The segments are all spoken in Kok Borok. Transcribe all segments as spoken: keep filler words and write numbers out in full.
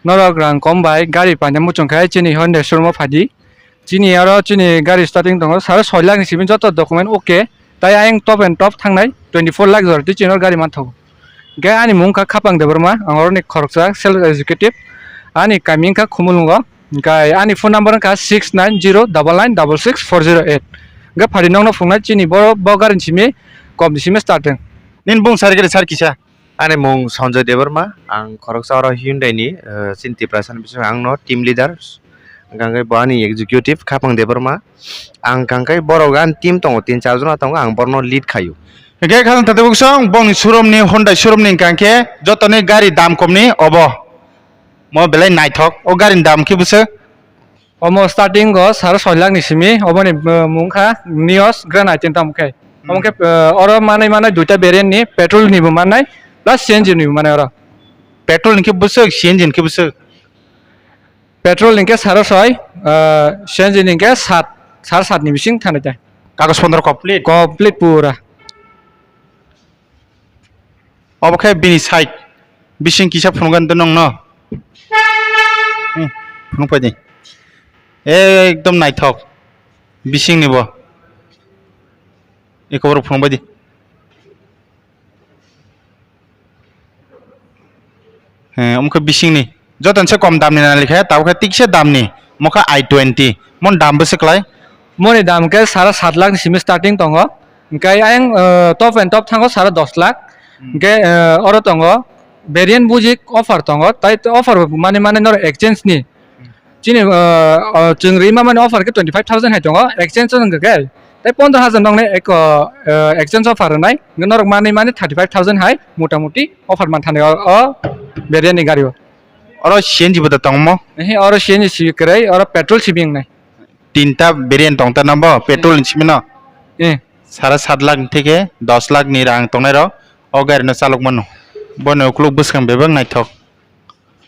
Norok rang kom bai gari paina muchung khe chini Hyundai showroom o phadi. Chini aro chini gari starting tongo, sare soi lakh ni simi joto document okay. Tai ayang top and top thangnai twenty four lakh jora twi chini gari manthogo. Hingke ani mung kha Khapang Debbarma, ang oroni khoroksa sales executive. Ani kami wngkha Khumulwngo. Hingke ani phone number wngkha six nine zero double nine double six four zero eight. Hingke phari nokno phungnai chini bo, bo gari ni simi kom ni simi starting. Nini bung sar gari sar kisa? Ani mung Sanjoy Debbarma, ang khoroksa oro Hyundai ni, eh, chini Tiprasa ni bisingo ang no team leader, hingkha khe bo ani executive Khapang Debbarma, ang hingkha khe borok ani team tongo, tin char jona tongo, ang borokno lead khaio. Hingkhe khasang thate buksong bongni showroom ni, Hyundai showroom ni hingkha khe jotoni gari dam kom ni obo, mo belai naithok, o gari ni dam khe bwswk. Omo starting o sare soi lakh ni simi, oboni, uh, mung kha Nios Grand I ten tamo khe. Omo khe, uh, oro manai manai duita variant ni, petrol ni bo manai, plus C N G ni bo manai oro. Petrol ni khe bwswk, C N G ni khe bwswk? Petrol ni khe sare soi, uh, C N G ni khe sat, sare sat ni bising thanai ta. Kagoj pondro complete? Complete pura. Obo khe bini side bising kisa phunukgani tei nongno. Hmm, phunukpai di. Ekdom naithok bisingni bo. Eko borok phunukbai di. He, omo khe bisingni. Joto ni se kom damni nai khe, tabuk khe tikse damni, mokha I twenty, mon dam bwswk lai? Moni dam khe sara sat lakh ni simi starting tongo, hingkhe ayang, uh, top and top thango sara dos lakh, hmm, hingkhe, uh, oro tongo variant buji offer tongo, tai offer mani mani noro exchange ni, hmm, chini, uh, uh, chwng rima mani offer khe twenty five thousand hai tongo, exchange wngkha khe, tai pondro hajar nokni eko, uh, exchange offer rwnai, hingkhe norok mani mani thirty five thousand hai mota moti offer manthani o, o variant ni gari o. Oro C N G bo da tongmo? Ehe, oro C N G si kwrwi, oro petrol si bing nai. Tinta variant tong ta nabo, petrol ni simi no? Eh. Sara sat lakh ni theke dos lakh ni rang tongnai rok o gari no chalok mano. Bono ukuluk bwskang bebak naithok.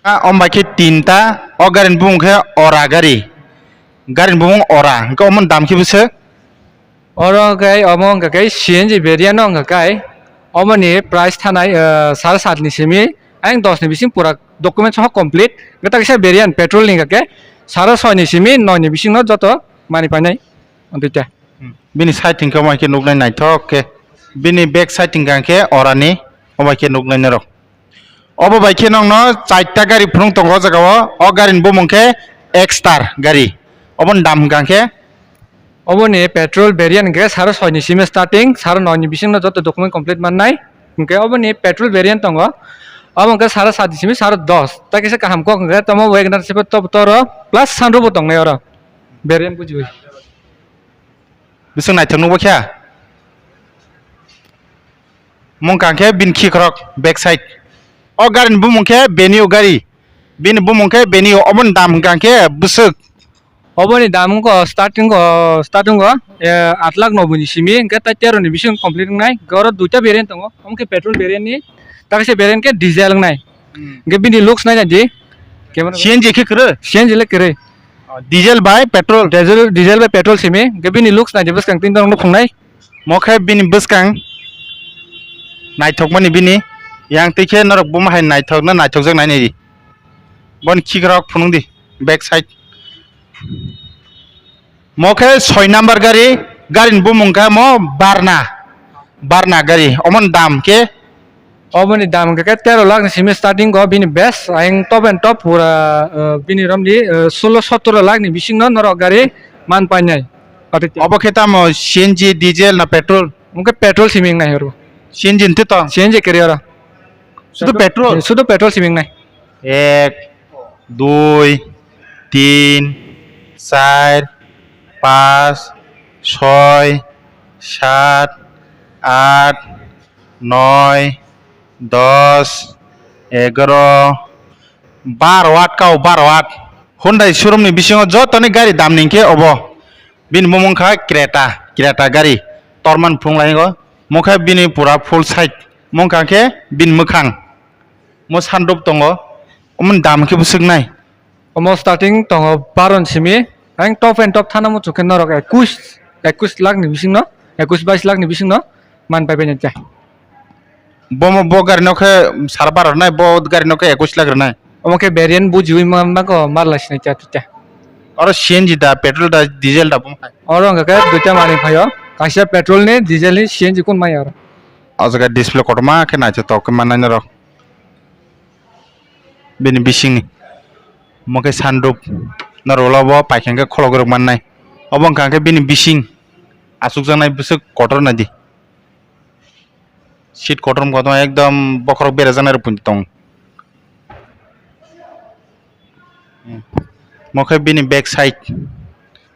A, om bai khe tinta, o gari ni bumung khe ora gari. Gari ni bumung ora, hwnkhe omo ni dam khe bwswk? Oro khe omo wngkha khe C N G variant no wngkha khe, omo ni price thanai, eh, sara sat ni simi, ayang dos ni bising pura document soho complete. Hwnkhe ta kisa variant petrol ni hwnkha khe, sara soi ni simi, noi ni bising no joto mani painai. Duita. Hmm. Bini side hwnkhe omo hai khe nuknai naithok khe. Bini back side hwnkha khe orani omo hai khe nuknai norok. Obo bai khe nongno chaita gari phunuk tongo o jaga o. O gari ni bumung khe Exter gari. Oboni dam hwnkha khe? Oboni petrol variant hwnkhe sara soi ni simi starting, sara noi ni bising no joto document complete mannai. Hwnkhe oboni petrol variant tongo. Obo hwnkhe sara sat ni simi sara dos. Ta kisa kaham kok hwnkhe tamo Wagoner se top toro plus sunroof bo tongnai oro. Variant bujiwi. Bising naithok nukbo khe? Mung kang khe bini khikrok back side. O gari ni bumung khe Venue gari. Bini bumung khe Venue, oboni dam hwnkha khe bwswk. Oboni dam wngkha starting o, starting o, eh, aat lakh noboi ni simi, hwnkhe tai tero ni bising complete wngnai. Hwnkhe oro duita variant tongo. Omo khe petrol variant ni, ta kaisa variant khe diesel wngnai. Hmm. Hwnkhe bini looks nai nai di. Camera C N G khe kwrwi? C N G le kwrwi. Oh, diesel bai petrol? Diesel, diesel bai petrol simi. Hwnkhe bini looks nai di bwskang tin dorong no phungnai. Mo khe bini bwskang naithokmani bini. Yang twi khe norok buma hai naithok na naithokjak nai nai di. Boni khikrok phunuk di, back side. Mo khe soi number gari, gari ni bumung khe mo Barna, Barna gari, omoni dam khe? Omoni dam khe, khe tero lakh ni simi starting go, bini best, ayang top and top, pura, uh, bini romdi, uh, solo sotoro lakh ni bising no norok gari man painai. Obo khe tamo C N G, diesel na petrol? Omo khe petrol simi wngnai horo. C N G nte to? C N G kwrwi oro. Sudu petrol? Sudu petrol simi wngnai. Ek, dui, tin, char, panch, soi, sat, aat, noi, dos, egaro, baro aat, kau baro aat. Hyundai showroom ni bisingo jotoni gari dam ni khe obo. Bini bumung kha Creta, Creta gari. Torman phunuk lai o. Mokhe bini pura full side. Mokha khe bini mwkhang. Mo sunroof tongo. Omoni dam khe bwswk nai? Omo starting tongo baro ni simi. Ang top and top thana muchung khe norok ekush, ekush lakh ni bising no, ekush bais lakh ni bising no man pai bai nai. Bo mo, bo gari no khe sar bar rwnai, bo gari no khe ekush lakh rwnai. Omo khe variant bujiwi ma-, mago marla sinai cha tucha. Oro C N G da, petrol da, diesel da, bung hai? Oro hwnkha khe duita manwi phaio. Kaisa petrol ni, diesel ni, C N G kun mai oro. O jaga display kotorma khe naithotok khe mannai norok. Bini bisingni. Omo khe sunroof. Norok ulo bo paikha khe kholok rok mannai. Obo wngkha khe bini bising. Achukjaknai bwswk kotor naidi. Seat kotor wngkha ekdom bokhorok berajaknai rok tong. Omo khe bini back side,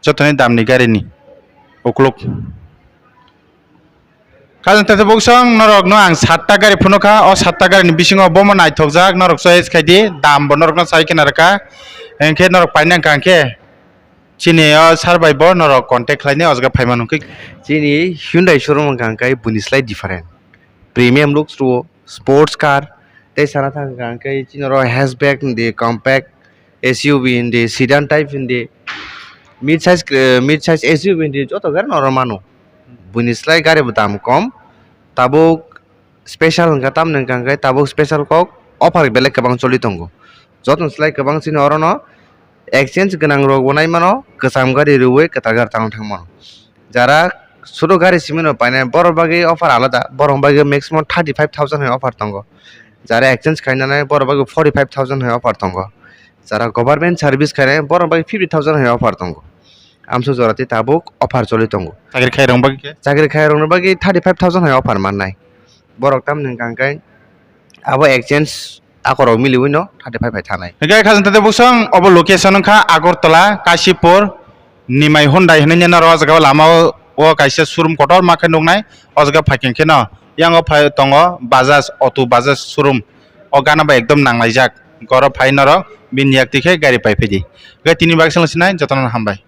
jotoni damni garini ukluk. Khajang tete buksong norokno ang satta gari phunukha, o satta garini bisingo bomo naithokjak, norok choice khaidi, dambo norokno sai khena rwkha, hinkhe norok paina wngkha hinkhe chini o sir bai bo norok contact khlainai o jaga phaima nungkhe. Chini Hyundai showroom wngkha hinkhe buini slai different, premium looks rwo, sports car, tei sana thang kha hinkhe chini oro hatchback hindi, compact S U V hindi, sedan type hindi, mid size, eh, mid size S U V hindi, joto gari no oro mano. Buini slai gari bo dam kom. Tabuk special hwnkha tamni hwnkha hinkhe tabuk special kok offer belai kwbang choli tongo. Joto slai kwbang chini oro no exchange gwnang rok bo nai mano, kwcham gari rwui kwtal gari tang thang mano. Jara sudu gari simi no painai, borok bagwi offer alada, borok bagwi maximum thirty five thousand hai offer tongo. Jara exchange khainani, borok bagwi forty five thousand hai offer tongo. Jara government service khainai, borok bagwi fifty thousand hai offer tongo. Amso jora tei tabuk offer choli tongo. Chakri khai rok bagwi khe? Chakri khai rokni bagwi thirty five thousand hai offer mannai. Borok tamni hwnkha hinkhe abo exchange akorok miliwi no thirty five hai thanai. Hinkhe khajang tete buksong obo location wngkha Agartala, Kashipur, Nimai Hyundai hinwi nini oro o jaga o lama o, o kaisa showroom kotor ma khe nuknai, o jaga phaikhe kheno yang o phai tongo Bajaj Auto, Bajaj showroom, o gana bai ekdom nanglaijak, goro phai norok bini yak twi khe gari pai phai di. Hinkhe tini bagwi swng sinai jotono hambai.